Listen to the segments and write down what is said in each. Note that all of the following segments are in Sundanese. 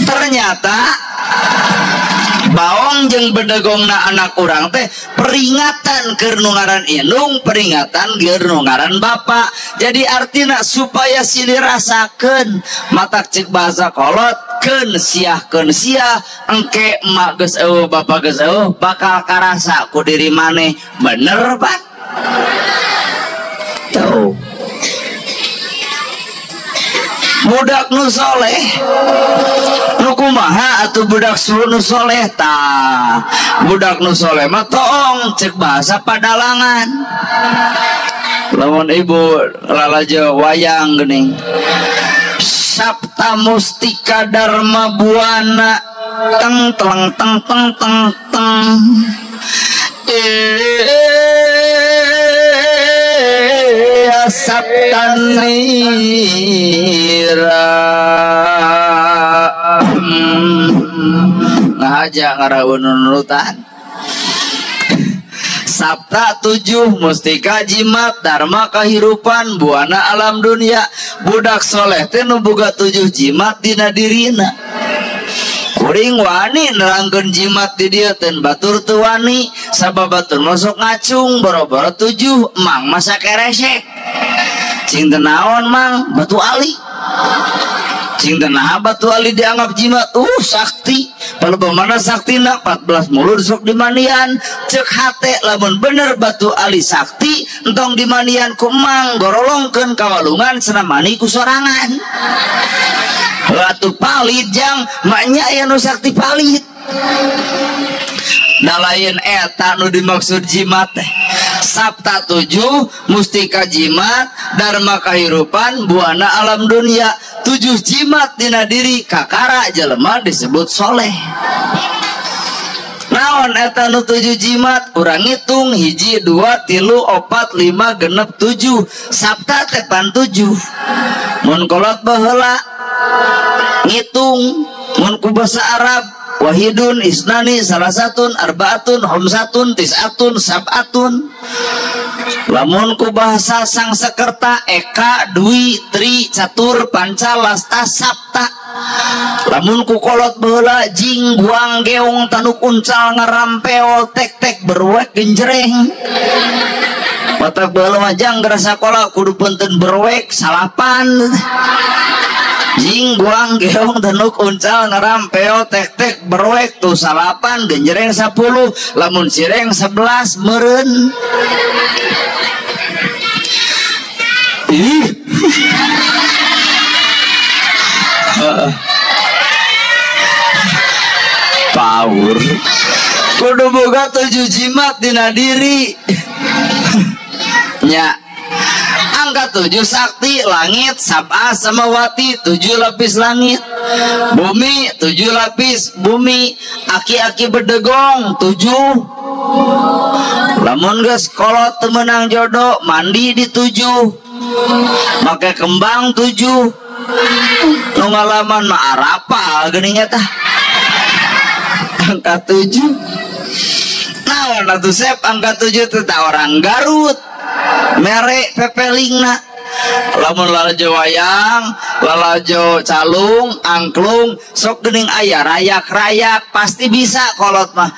Ternyata baong jeung bedegongna anak urang teh peringatan keur nu ngaran indung, peringatan keur nu ngaran bapak. Jadi artina supaya silih rasakeun, matak cek bahasa kolot keun siah keun siah, engke emak geus eueuh bapak geus eueuh bakal karasa ku diri maneh. Bener Pak? Tuh. Budak nu soleh nu kumaha atuh budak nu soleh tah? Budak nu soleh mah toong cek bahasa padalangan. Lamun ibu lalajo wayang geuning Sapta Mustika Dharma Buana teng teng teng teng teng teng Sapta Nira ngahaja ngaraun nurutan. Sapta 7 mustika jimat dharma kahirupan buana alam dunia. Budak soleh teh nu boga 7 jimat dina dirina. Kuring wani nerangkeun jimat di dieu teh batur teu wani sabab batur masuk ngacung boro-boro 7 mang masa keresek. Cing teu naon mang batu ali. Cing teu naha batu ali dianggap jimat, sakti. Palebah mana saktina 14 mulur sok dimandian. Cek hate lamun bener batu ali sakti entong dimandian ku mang gorolongkeun ka walungan cenah mani ku sorangan. Atuh palit jang maknya aya nu sakti palit. Da lain eta nu dimaksud jimat teh. Sapta 7 mustika jimat dharma kahirupan buana alam dunia. 7 jimat dina diri kakara jelema disebut soleh. Naon eta nu 7 jimat? Urang ngitung 1 2 3 4 5 6 7. Sapta teh pan 7. Mun kolot baheula ngitung mun ku basa Arab wahidun isnani salasatun arbaatun homsatun tisatun sab'atun. Lamun ku bahasa Sangsekerta eka dwi tri catur panca lasta sapta. Lamun ku kolot baheula jing guang geong tanuk uncal ngarampeol tek tek berwek genjreng. Batak baheula mah jang geura sakola kudu punten berwek salapan. Jing guang geong tanuk uncal ngarampeo tek tek berwek tuh salapan genjreng 10 lamun cireng 11 meureun. Ih. Power. Kudu boga 7 jimat dina diri. Nya. Angka 7 sakti langit sab'a samawati 7 lapis langit, bumi 7 lapis bumi, aki-aki bedegong 7. Lamun geus kolot teu meunang jodoh mandi di 7, make kembang 7. Nu ngalaman mah arapal geuning eta. Angka 7. Naon atuh sep angka 7 teh orang Garut. Mere pepelingna. Lamun lalajo wayang, lalajo calung, angklung, sok geuning aya rayak-rayak pasti bisa kolot mah.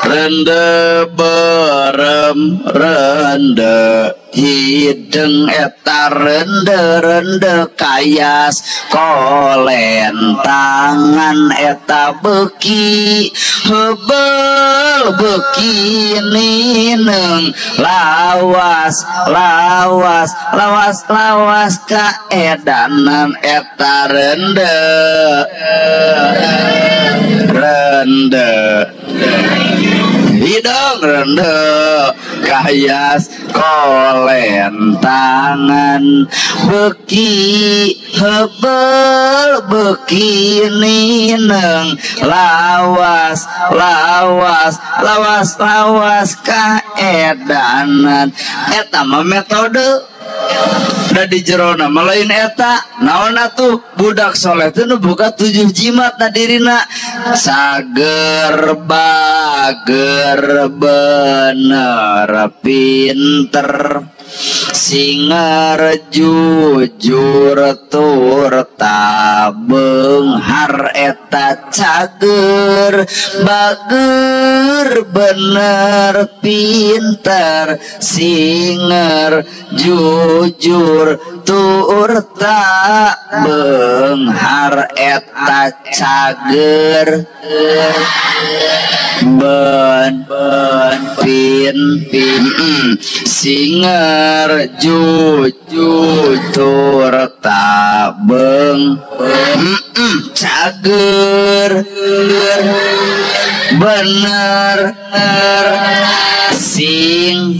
Rende berem rende hideng eta rende rende kayas kolentangan eta beki hebel beki nineng lawas lawas lawas lawas kaedanan eta rende rende hidung rende kayas kolentangan beki hebel beki nineng lawas lawas lawas lawas kaedanan eta mah metode da di jerona malain eta naon atuh budak soleh teh nu boga 7 jimat na dirina sager bager bener pinter Singer jujur tur tabeunghar eta cager bager bener pinter singer jujur tur tabeunghar eta cager ben ben pin pin singer jujur tur tabeung cager bener sing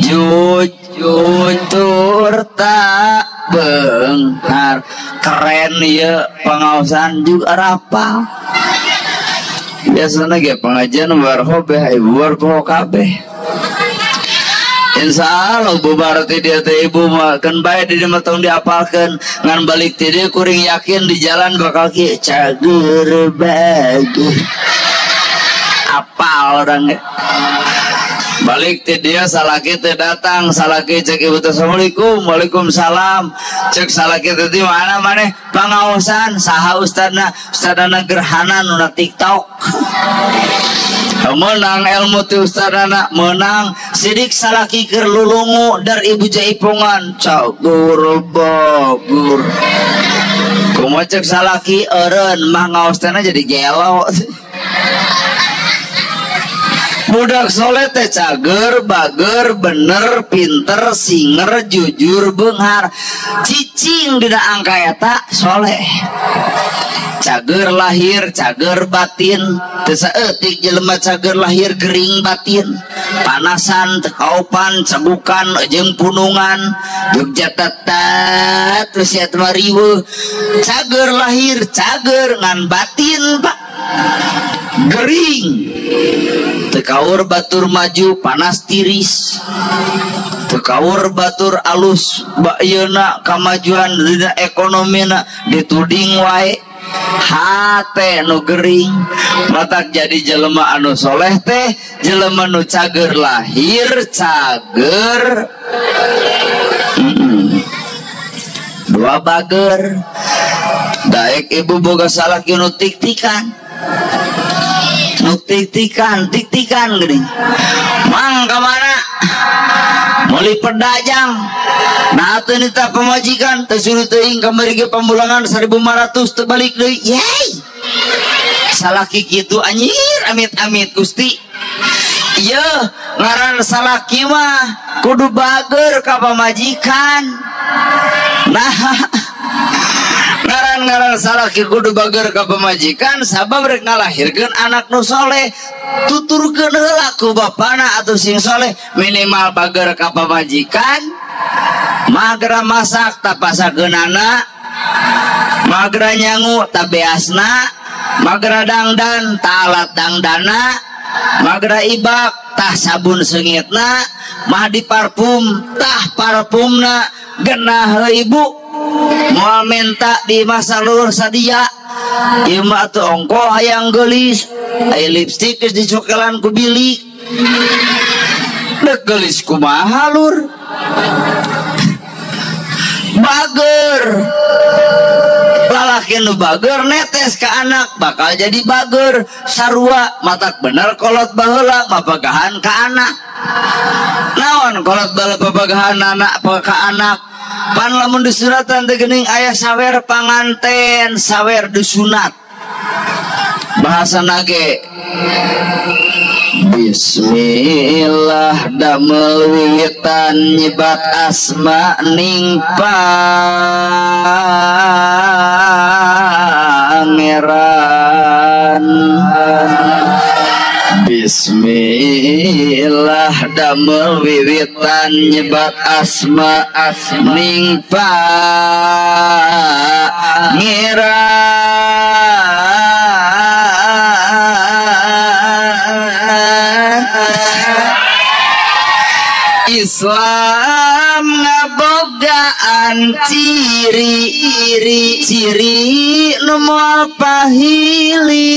jujur tur tabeunghar. Keren ya pengawasan juga rapal. Biasanya ge pengajian barhobeh ibu barpoho kabeh. Insya Allah bubar ti dia teh ibu mah keun bae di dieu mah tong diapalkeun ngan balik ti dieu kuring yakin di jalan bakal kieu cager bagus. Apal urang ge. Balik ti dia salaki teh datang, salaki cek ibu teh assalamualaikum, waalaikumsalam. Cek salaki teh di mana maneh pangaosan saha ustadna, ustadna gerhana nu na TikTok. Menang ilmu ti ustadna, menang sidik salaki keur lulungu dar ibu jaipongan cagur bagur. Kumaha cek salaki eureun mah ngaos teh jadi gelo. Budak soleh teh cager, bager, bener, pinter, singer, jujur, beunghar. Cicing dina angka eta soleh. Cager lahir, cager batin. Teu saeutik jelema cager lahir gering batin. Panasan, teu kaopan, cegukan, jeung punungan. Jogja tetet, terus sia teh riweuh. Cager lahir, cager ngan batin, Pak. Gering. Tekaur batur maju panas tiris, tekaur batur alus bayeuna kamajuan dina ekonomina dituding wae hate nu gering. Matak jadi jelema anu soleh teh jelema nu cager lahir cager dua bager. Daek ibu boga salaki nu tik-tikan. Nu tik-tikan, tik-tikan geuning. Mang ka mana? Meuli pedajang. Nah atuh nita pamajikan teu suruh teuing kamari ge pambulangan 1500 teu balik deui. Yey. Salaki kitu anjir amit-amit Gusti. Ieu ngaran salaki mah kudu bager ka pamajikan. Nah ngaran-ngaran salaki kudu bager ka pamajikan sabab rek ngalahirkeun anak nu soleh. Tuturkeun heula ku bapana atuh sing soleh, minimal bager ka pamajikan. Magra masak tapasakeunana, magra nyangu tabeasna, magra dangdan ta alat dangdana, magra ibak tah sabun seungitna, mah di parfum tah parfumna. Genah heuh ibu moal menta di masa luhur sadia. Ieu mah atuh ongkoh hayang geulis, aya lipstik geus dicokelan ku bilik. Dek geulis kumaha lur? Bager. Lalaki nu bager netes ka anak bakal jadi bager sarua. Matak bener kolot baheula mapagahan ka anak. Naon kolot baheula papagahan anak ka anak? Pan lamun disunatan teh geuning aya sawer panganten, sawer disunat. Bahasana ge Bismillah damel wiwitan nyebat asma ning pangeran. Bismillah damel wiwitan nyebat asma ning pangeran. Islam ngabogaan ciri ciri nu moal pahili.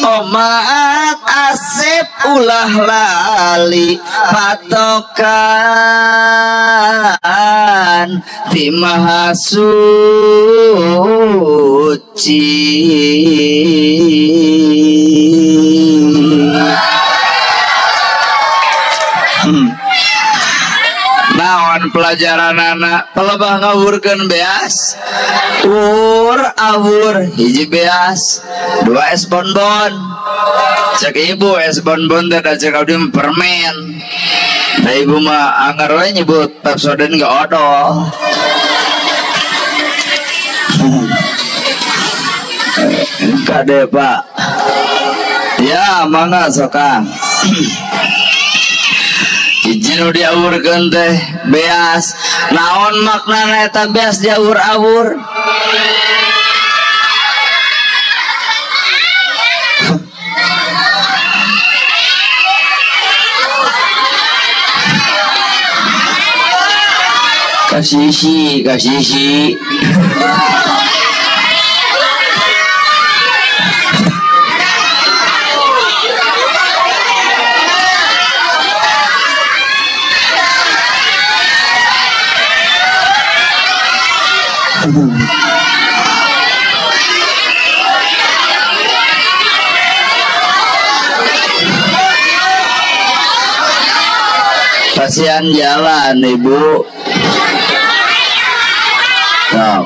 omat asep ulah lali patokan ti maha suci. Naon pelajaran anak pelebah ngawurkeun beas ur awur hiji beas dua es bonbon cek ibu es bonbon teh da cek abdi permen da ibu mah anger we nyebut Pepsodent ge odol. Kade Pak ya mangga sokang. Hiji nu diawurkeun teh beas naon maknana eta beas diawur-awur? Kasih kasih. Kasihan jalan ibu. Stop.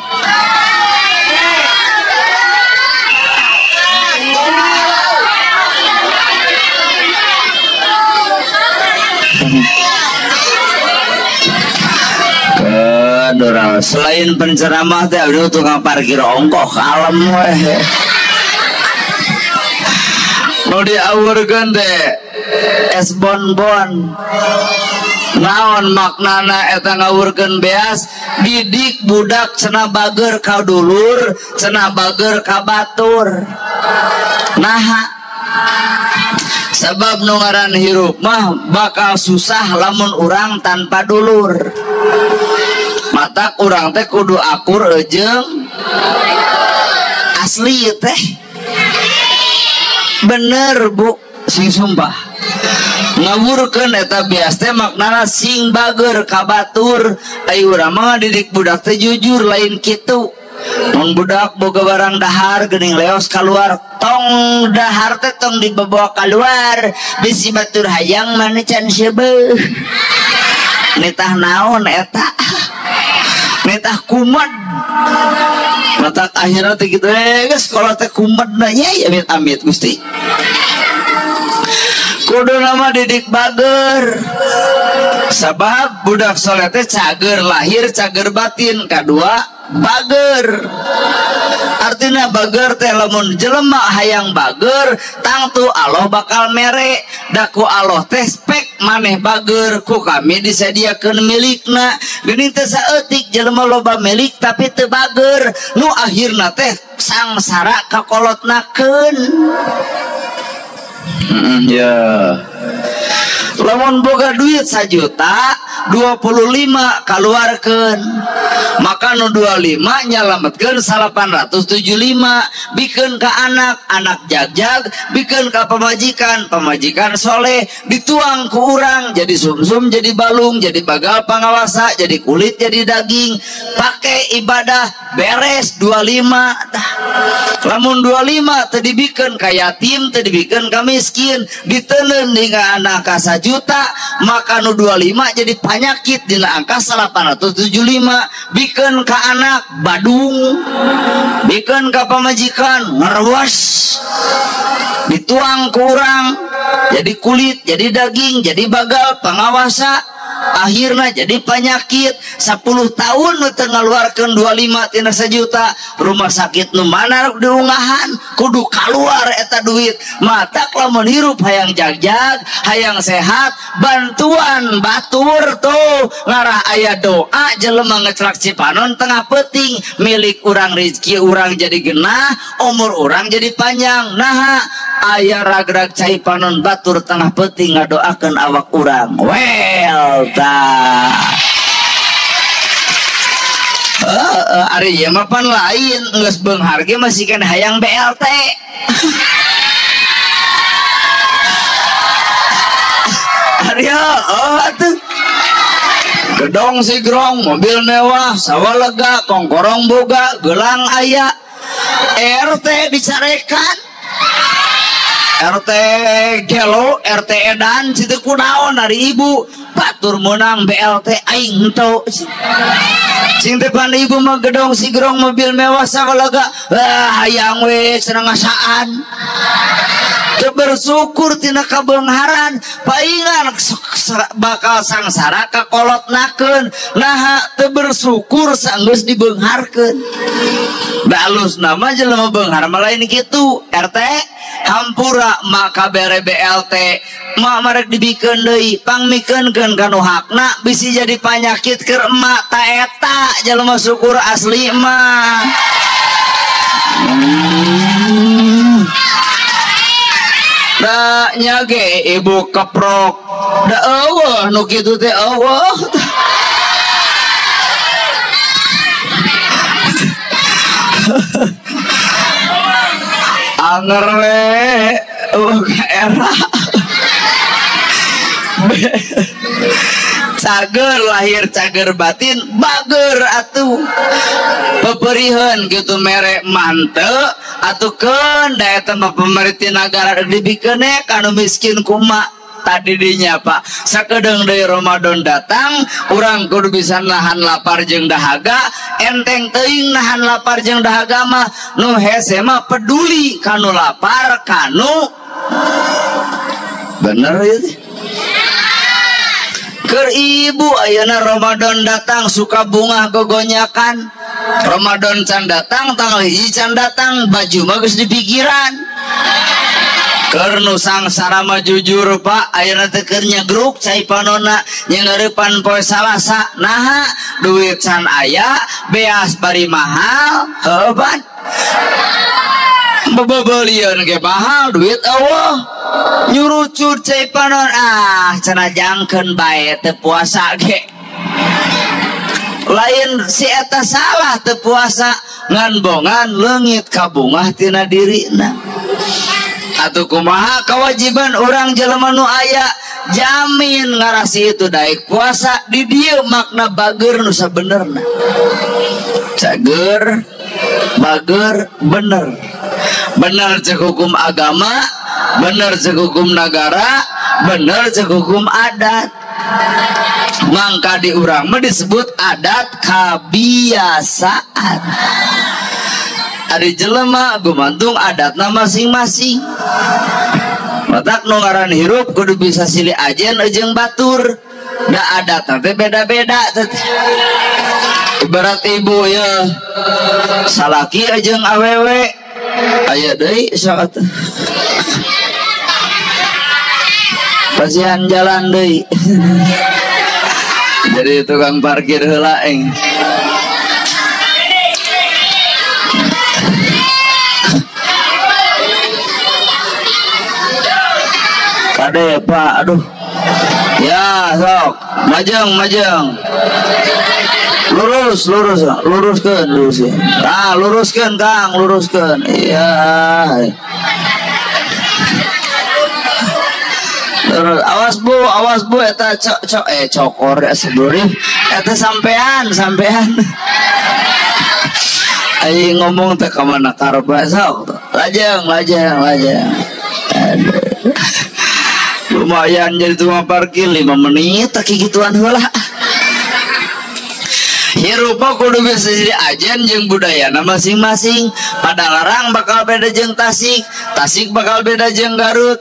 Kedorang selain penceramah teh abdi tukang parkir ongkoh kalem weh. Nu diawurkeun teh es bonbon. Naon maknana eta ngawurkeun beas? Didik budak cenah bager ka dulur, cenah bager ka batur. Naha sebab nu ngaran hirup mah bakal susah lamun urang tanpa dulur. Matak urang teh kudu akur jeung asli teh. Bener Bu, sing sumpah. Ngawurkeun eta beas teh maknana sing bager ka batur. Ai urang mah didik budak teh jujur lain kitu. Mun budak boga barang dahar geuning leos kaluar, tong dahar teh tong dibawa kaluar, bisi batur hayang mana can seubeuh. Nitah naon eta? Nitah kumat. Matak akhirna teh kitu geus sekolah teh kumatna nya amit amit Gusti. Kudu nama didik bager. Sabab budak soleh teh cager lahir cager batin, kadua bager. Artinya bager teh lamun jelema hayang bager tangtu Allah bakal mere. Daku Allah teh spek maneh bager ku kami disediakeun milikna. Geuning teh saeutik jelema loba milik tapi teu bager, nu akhirna teh sangsara kakolotnakeun. Ya. Lamun boga duit 1 juta 25 kaluarkeun, maka nu 25 nyalametkeun 875, bikeun ka anak, anak jagjag, bikeun ka pamajikan, pamajikan soleh, dituang ku urang jadi sumsum, jadi balung, jadi bagal pangawasa, jadi kulit, jadi daging, pakai ibadah beres 25. Lamun 25 teu dibikeun ka yatim, teu dibikeun ka miskin, diteundeun hingga anak ka 1 juta, maka nu 25 jadi panyakit dina angka 875, bikeun ka anak badung, bikeun ka pamajikan ngerwas, dituang ku urang jadi kulit, jadi daging, jadi bagal pangawasa, akhirnya jadi penyakit. 10 tahun nu teu ngaluarkeun 25 tina 1 juta, rumah sakit nu mana rek diungahan, kudu kaluar eta duit. Matak lamun hirup hayang jagjag, hayang sehat, bantuan batur tuh ngarah aya doa jelema ngeclak cipanon tengah peuting, milik urang rezeki urang jadi genah, umur urang jadi panjang. Naha aya ragrag cai panon batur tengah peuting ngadoakeun awak urang. Well tah. Ari ieu mah pan lain, geus beunghar ge masih keneh hayang BLT. Ari heueuh atuh. Gedong sigrong, mobil mewah, sawah lega, kongkorong boga, gelang aya. RT dicarekan. RT gelo, RT edan, situ kunaon dari ibu. Batur menang BLT aing henteu. Cing teh pan ibu mah gedong sigrong, mobil mewah, sawah lega. Wah, hayang we cenah ngasaan. Teu bersyukur tina kabeungharan, paingan bakal sangsara kakolotnakeun. Naha teu bersyukur sanggeus dibeungharkeun. Da alusna mah jelema beunghar mah lain kitu. RT hampura maka bere BLT mak marek dibikeun deui, pangmikeunkeun ka nu hakna bisi jadi panyakit keur emak. Ta eta jelema syukur asli mah. Da nya ge ibu keprok. Da eueuh nu kitu teh eueuh. Anger we eueuh ka era. Cager lahir cager batin bager atuh. Peperiheun kitu mere mante atuh keun da eta mah pemerintah nagara dibikeun kanu miskin kumaha tadi dinya Pak. Sakedeung deui Ramadan datang urang kudu bisa nahan lapar jeung dahaga, enteng teuing nahan lapar jeung dahaga mah nu hese mah peduli kanu lapar kanu bener ieu teh. Keur ibu ayeuna Ramadan datang suka bungah gogonyakan. Ramadan can datang tanggal 1 can datang baju mah geus dipikiran. Keur nu sangsara mah jujur Pak, ayeuna teh keur nyegruk cai panonna nyeungreupan poe Salasa. Naha duit can aya, beas bari mahal, heueuh pan. Bebebelieun ge mahal, duit eueuh. Nyurucut cai panon, ah cenah jangkeun bae teu puasa ge. Lain si eta salah teu puasa, ngan bongan leungit kabungah tina dirina. Atuh kumaha kewajiban urang jelema nu aya jamin ngarasi itu daek puasa di dieu makna bager nu sabenerna. Cager bager bener. Bener cek hukum agama, bener cek hukum nagara, bener cek hukum adat. Mangka di urang mah disebut adat kabiasaan. Ari jelema gumantung adatna masing-masing. Matak nu ngaran hirup kudu bisa silih ajen jeung batur. Da adatna teh beda-beda teh. Ibarat ibu ya salaki jeung awewe aya deui sok atuh. Pasihan jalan deui. Jadi tukang parkir heula eng. Kade Pak, aduh. Ya, sok. Majeng, majeng. Lurus, lurus, luruskeun, luruskeun. Ah, luruskeun, Kang, luruskeun. Iya. Terus, awas Bu, eta cok cokor ya sebelum eta sampean, sampean. Aing ngomong teh ka mana karep sok. Lajeng, lajeng, lajeng. Aduh. Lumayan jadi tukang parkir 5 menit tak gituan heula. Hirup mah kudu bisa jadi ajen jeung budayana masing-masing. Padalarang bakal beda jeung Tasik, Tasik bakal beda jeung Garut,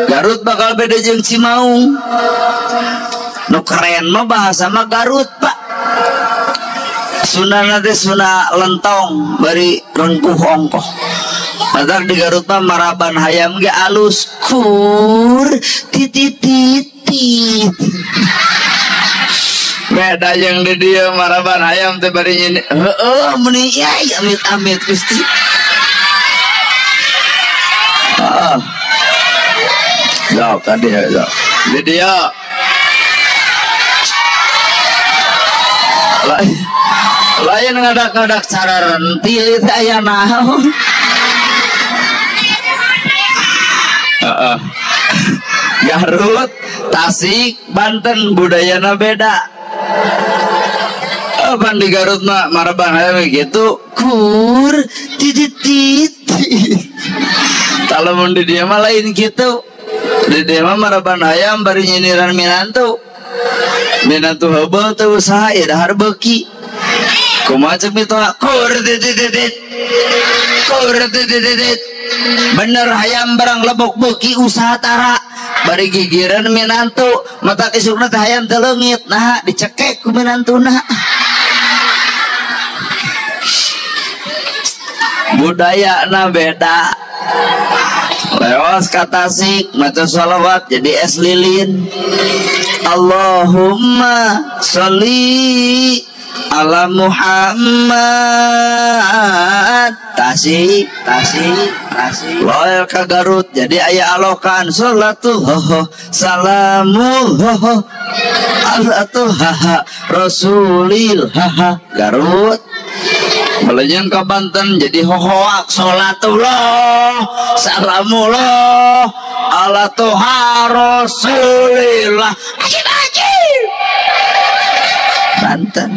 Garut bakal beda jeung Cimaung. Nu keren mah bahasa mah Garut, Pak. Sunda teh Sunda lentong bari rengkuh ongkoh. Padahal di Garut mah maraban hayam ge alus kur tititit. Beda yang di dieu maraban hayam teh bari nyin heueuh meuni yai amit-amit Gusti. Heeh. Sok tadi sok. Di dieu. Lain ngadak-ngadak cara rentil teh aya naon. Garut Tasik Banten budayana beda. Pan di Garut mah maraban hayam gitu kur titit titit. Kalau mun di dieu mah lain kitu. Di dieu mah maraban hayam bari nyindiran minantu. Minantu heubeul teu usaha ya dahar beuki. Kumaha ceuk mitoha kur titit titit. Kur titit titit. Bener hayam barang lebok beuki usaha tara. Bari gigireun minantu, mata isukna teh hayam teu leungit. Nah dicekek ku minantuna. Budayana beda. Lewas ka Tasik maca sholawat jadi es lilin. Allahumma sholli ala Muhammad. Tasik, Tasik, Tasik. Loel ka Garut jadi aya alokan sholatu hoho salamu hoho alatu haha rasulil haha Garut. Melenyang ke Banten jadi hohoak sholatullah salamullah ala toha rasulillah ajib ajib Banten.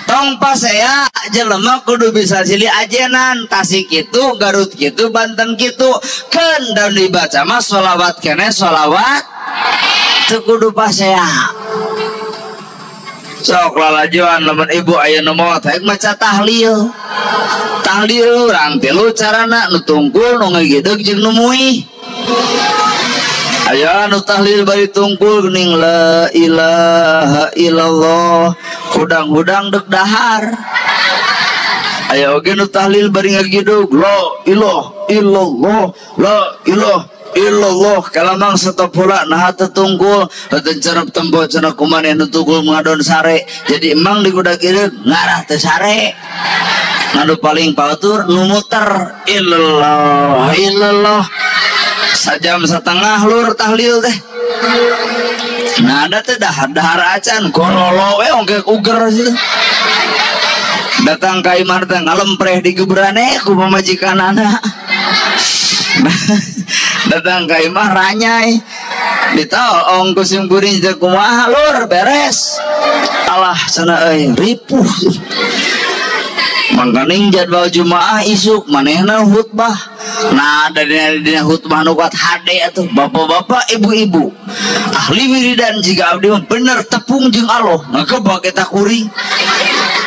Tong pasea jelema kudu bisa silih ajenan. Tasik kitu, Garut kitu, Banten kitu. Keun daun dibaca mah sholawat kene sholawat teu kudu pasea. Sok lalajuan lamun ibu aya nu maot hayang maca tahlil. Tahlil urang tilu carana nu tungkul nu ngagideg jeung nu muih. Aya nu tahlil bari tungkul geuning la ilaha illallah hudang-hudang deuk dahar. Aya oge nu tahlil bari ngagideg la ilaha illallah la ilaha illallah kalamang stop heula naha teu tungkul heuteun cerep tempo cenah kumaneh nu tungkul ngadon sare jadi emang digudag ireug ngarah teu sare. Ngadu paling pautur nu muter illallah illallah sajam setengah lur tahlil teh. Nah ada teh dahar-dahar acan gorolo we ongke uger sih. Datang ka imah teh ngalempreh di gebrane ku pamajikanana. Datang ka imah ranyai ditaong ku sim kuring teh kumaha lur beres. Alah cenah euy ripuh. Mangkaning jadwal Jumaah isuk manehna khutbah. Nah dari dina khutbah nu kuat hade atuh bapak-bapak ibu-ibu ahli wiridan jiga abdi mah bener tepung jeung Allah ngagebak eta kuring.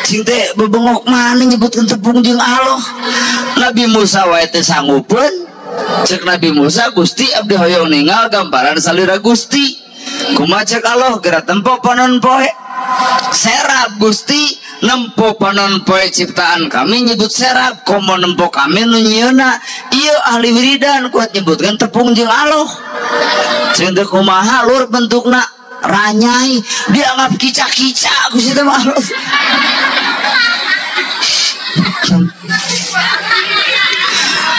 Cing teh bebengok maneh nyebutkeun tepung jeung Allah. Nabi Musa wae teh sanggupeun. Cek Nabi Musa Gusti abdi hoyong ninggal gambaran salira Gusti. Kumaha cek Allah geura tempo panon poe. Serap Gusti nempo panon poe ciptaan kami nyebut serap komo nempo kami nu nyieuna ieu ahli wiridan kuat nyebutkeun tepung jeung Allah. Cing teh kumaha lur bentukna ranyai dianggap kica-kica ku si teh mah.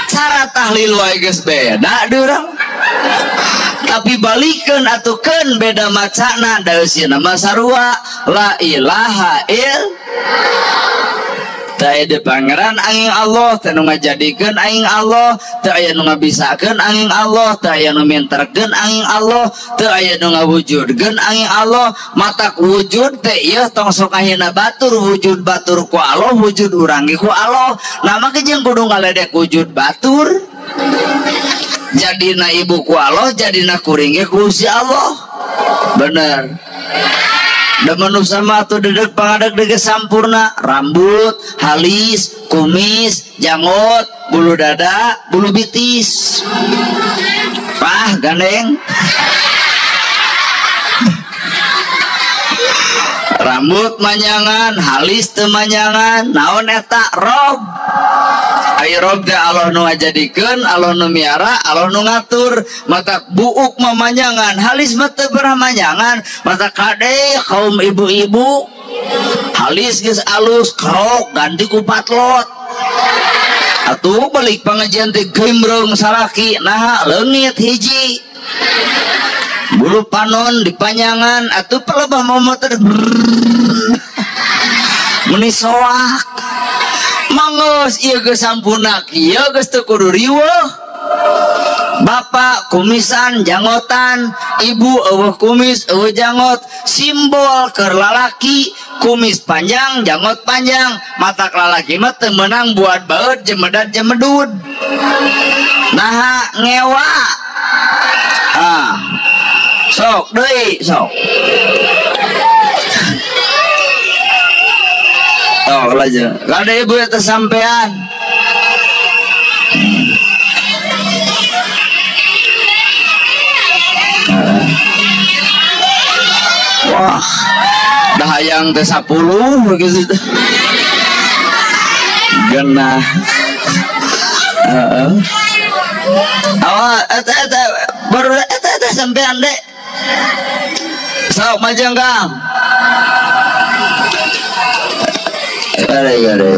Cara tahlil wae geus beda di urang. Tapi balikeun atukeun beda macana da eusieuna mah sarua la ilaha il teu aya di pangeran angin Allah teu nu ngajadikeun angin Allah teu aya nu ngabisakeun angin Allah teu aya nu minterkeun angin Allah teu aya nu ngawujudkeun angin Allah. Matak wujud teh ieu tong sok ahina batur wujud batur ku Allah wujud urang ge ku Allah. Nah mah jeung kudu ngaledek wujud batur. Jadina ibu ku Allah jadina kuring ge ku si Allah. Bener. Da manusia mah atuh dedeg pangadeg dege sampurna rambut halis kumis janggot bulu dada bulu bitis pah gandeng rambut manyangan halis teu manyangan naon eta rob. Ai rob teh Allah nu ngajadikeun Allah nu miara Allah nu ngatur. Mata buuk mah manyangan halis mah teu pernah manyangan. Mata kade kaum ibu-ibu halis geus alus kerok ganti ku patlot. Atuh balik pangajian teh gembrong salaki naha leungit hiji bulu panon dipanyangan atuh pelebah momotor meni soak. Mangos ieu geus sampurna ieu geus teu kudu riweuh. Bapak Bapak kumisan janggotan, ibu eueuh kumis eueuh janggot, simbol keur lalaki kumis panjang janggot panjang, matak lalaki mah teu meunang buat baeud jemedad jemedud. Naha ngewa. Ah. Sok deui sok. Oh, lajeng. Kada ibu eta sampean. Wah, dah hayang teh 10 begitu. Genah. Heeh. Awas eta eta baru eta eta sampean dek. Sok majeng Kang. Gare gare.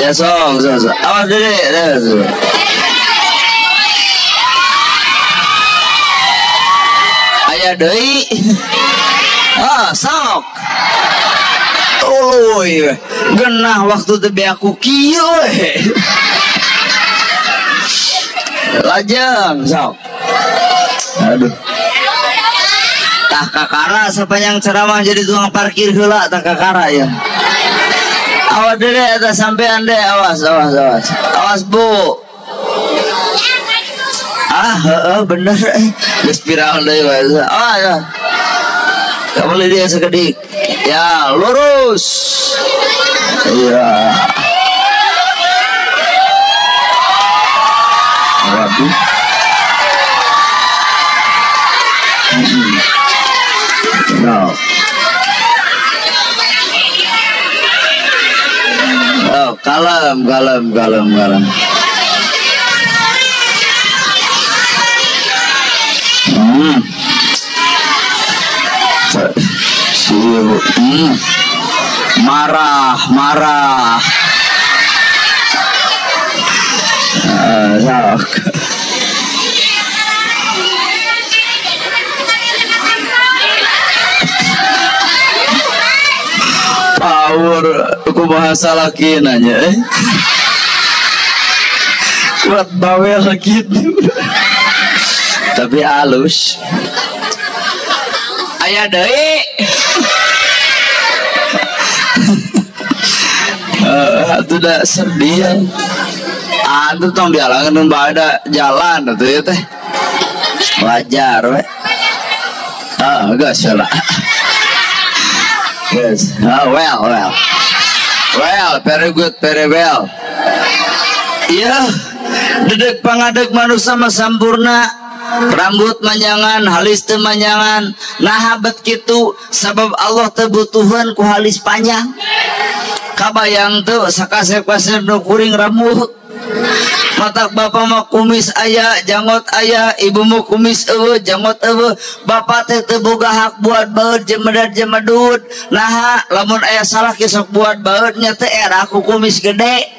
Ya sok sok sok. Awas dede, dede. Aya deui. Ah, sok. Tuluy. Genah waktu teh beak ku kieu we. Lajeng sok. Aduh. Tah kakara sepanjang ceramah jadi tukang parkir heula tah kakara ya. Awas dede eta sampean deh, awas awas awas. Awas Bu. Ah, heeh bener geus viral deui we. Awas. Kamu dia sekedik. Ya, lurus. Iya. Waduh. No. Oh, kalem, kalem, kalem, kalem. Marah, marah. Sok. Power, aku bahasa laki nanya, kuat bawel gitu. Tapi halus. Aya deui. Atuh da sedih. Atuh tong dialangan nu ada jalan atuh ya teh. Wajar we. Ah, geus lah. Yes. Oh, well, well. Well, very good, very well. Iya, dedek pangadeg manusia mah sampurna. Rambut manjangan, halis teu manjangan. Nah bet kitu sabab Allah teu butuheun ku halis panjang. Kabayang teu sakasep-kasep nu kuring rambut. Matak bapak mah kumis aya, janggot aya, ibu mah kumis eueuh, janggot eueuh. Bapak teh teu boga hak buat baeud jemedad jemedud. Naha lamun aya salah sok buat baeud nya teh era ku kumis gede.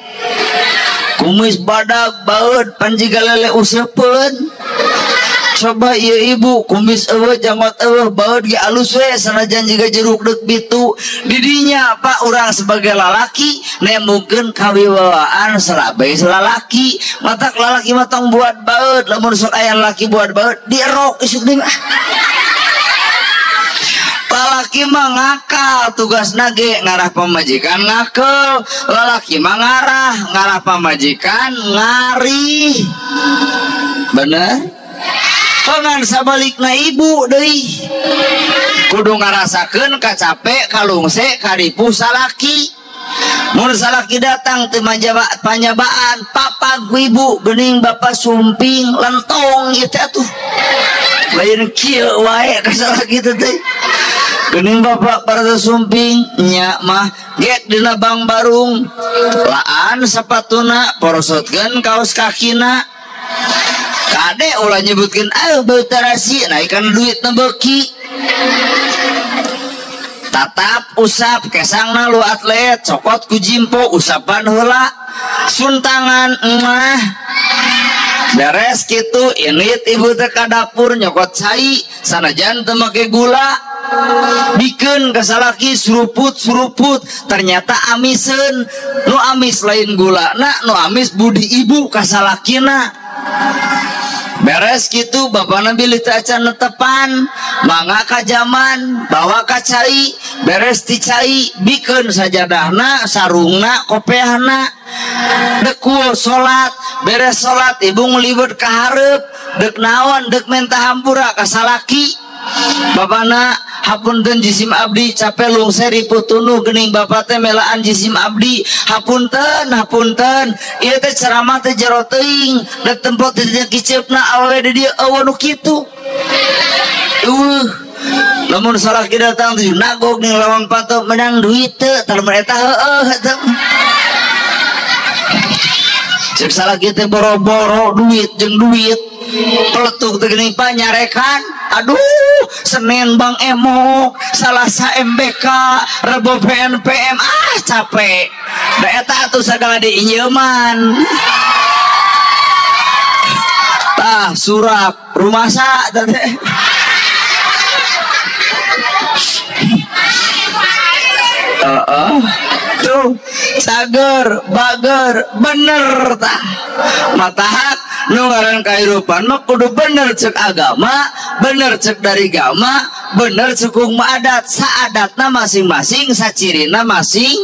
Kumis badag baeud panjiga lele useupeun. Coba ieu ibu kumis eueuh janggot eueuh baeud ge alus we sanajan jiga jeruk deuk bitu. Didinya pak urang sebagai lalaki nemukeun kawiwawaan selabe lalaki. Matak lalaki mah tong buat baeud, lamun sok aya lalaki buat baeud dierok isuk deui mah. Lalaki mah ngakal tugasna ge ngarah pamajikan ngakel, lalaki mah ngarah ngarah pamajikan ngarih. Bener? Pengan sabalikna ibu deui kudu ngarasakeun kacape kalungse kadipu salaki. Mun salaki datang teu panyabaan papag ku ibu geuning bapa sumping lentong ieu teh atuh. Lain kieu wae ka salaki teh teh. Geuning bapak para sumping nya mah gek dina bang barung laan sapatuna porosotkeun kaos kakina. Kade ulah nyebutkeun ayo beu tarasi naikkan duit na beuki. Tatap usap kesangna lu atlet cokot ku jimpo usapan heula suntangan emah. Beres kitu init ibu teh ka dapur nyokot cai sanajan teu make gula. Bikeun ka salaki suruput-suruput ternyata amiseun. Nu amis lain gulana, nu amis budi ibu ka salakina. Beres gitu bapana bilih teu acan netepan, mangga ka jaman, bawa ka cai, beres ti cai bikeun sajadahna, sarungna, kopeahna. Dek salat, beres salat ibu ngliwet ka hareup, dek naon, dek menta hampura ka salaki. Bapana hapunten jisim abdi capek lungser riputunuh geuning bapa teh melaan jisim abdi hapunten hapunten ieu teh ceramah teh jero teuing da tempo teh kiceupna awewe di dieu eueuh nu kitu. Eueuh lamun salaki datang tuh nagog ning lawang patok menang duit teu tah lamun eta heueuh eta. Cek salaki teh boro-boro duit jeung duit peletuk teh geuning panyarekan. Aduh, Senin Bang Emok, Salasa MBK, Rebo PNPM, ah capek. Da eta atuh sagala diinjeuman. Tah surak rumasa teh. Tuh cager, bager, bener tah. Matahak nu ngaran kahirupan mah kudu bener cek agama, bener cek dari gama, bener cek hukum adat. Saadatna masing-masing, sacirina masing.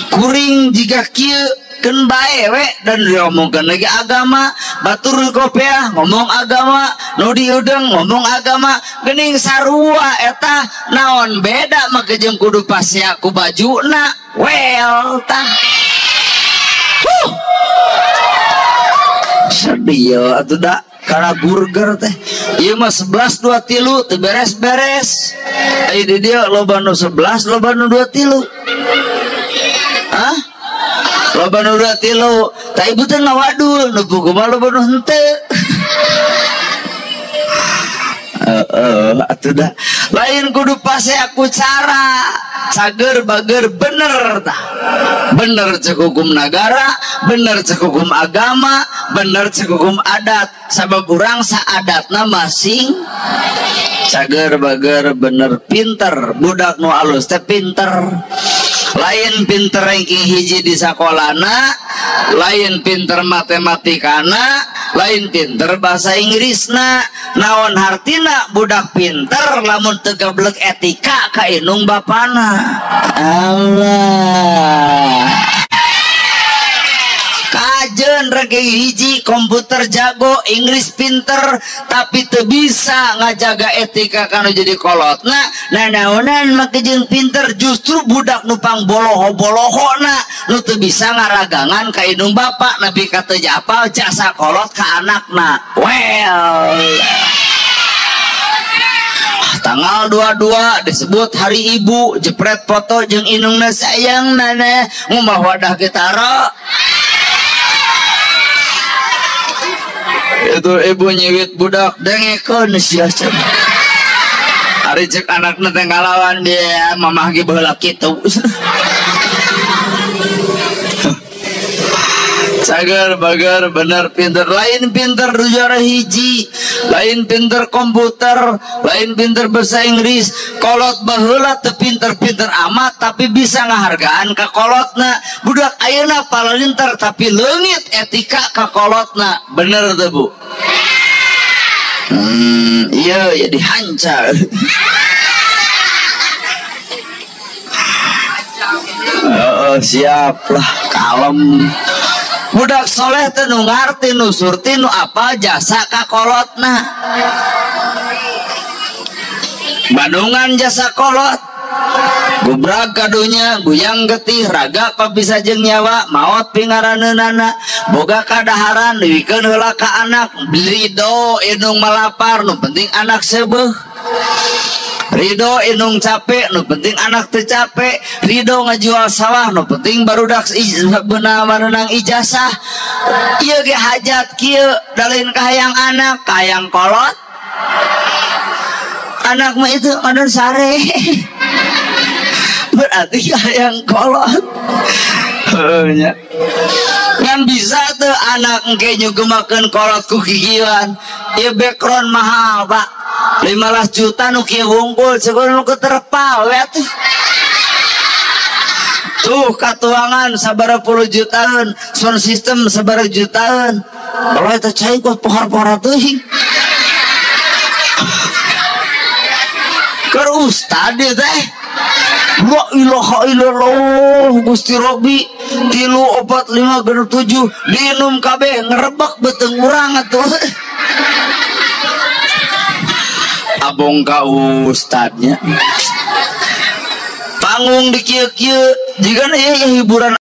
Kuring jika kieu keun bae we dan diomongkeun lagi agama, batur kopiah ngomong agama, nu diudeng ngomong agama, geuning sarua eta naon beda make jeung kudu pasea ku bajuna. Well tah. Huh. Sedih atuh da kana burger teh. Ieu mah 11 23 teu beres-beres. Aya di dieu loba nu 11 loba nu 23. Hah? Loba nu 23. Tah ibu teh ngawadul nu puguh mah loba nu henteu. Heeh atuh da. Lain kudu pase aku cara. Cager bager bener tah. Bener cek hukum nagara, bener cek hukum agama, bener cek hukum adat. Sabab urang saadatna masing cager bager bener pinter. Budak nu alus teh pinter. Lain pinter ranking hiji di sakolana, lain pinter matematikana, lain pinter bahasa Inggrisna. Naon hartina budak pinter lamun teu gablek etika ka indung bapana. Allah. Kajen ranking hiji komputer jago, Inggris pinter, tapi teu bisa ngajaga etika kanu jadi kolotna. Nah naonan make jeung pinter justru budak nu pangboloho-bolohona nu teu bisa ngaragangan ka indung bapak nepi ka teu japal jasa kolot ka anakna. Well, tanggal 22 disebut hari ibu, jepret foto jeung indungna sayang mana ngumah wadah getara. Itu ibu nyiwit budak dengekeun sia cenah. Ari cek anakna teh ngalawan dia mamah ge baheula kitu. Cager bager bener pinter, lain pinter juara hiji, lain pinter komputer, lain pinter bahasa Inggris. Kolot baheula teu pinter-pinter amat tapi bisa ngahargaan ka kolotna. Budak ayeuna palinter tapi leungit etika ka kolotna. Bener teu Bu? Iya ya dihancar. Siap lah kalem. Budak soleh teh nu ngarti nu surti nu apa jasa ka kolotna. Bandungan jasa kolot, gubrag kadunya, guyang getih, raga pabisa jeung nyawa, maot pingaraneunana, boga kadaharan, diwikeun heula ka anak, ridho indung malapar, nu penting anak seubeuh. Ridho indung capek, nu penting anak teu capek. Ridho ngajual sawah, nu penting barudak beuna meunang ijazah. Ieu ge hajat kieu, da lain kahayang anak, kahayang kolot. Anak mah itu anu sare. Berarti kahayang kolot. Heuh nya. Ngan bisa teu anak engke nyugemakeun kolot ku kikieuan. Ieu background mahal, Pak. 15 juta nu kieu wungkul ceuk nu keterpal we atuh. Tuh katuangan sabaraha puluh jutaan, sound system sabaraha jutaan. Kalau eta cai kok pohar-pohar teuing. Keur ustad ieu teh. La ilaha illallah Gusti Robbi 3 4 5 6 7 diinum kabeh ngerebek beuteung urang atuh. Abong ka ustadnya. Panggung di kieu-kieu jigana ieu hiburan.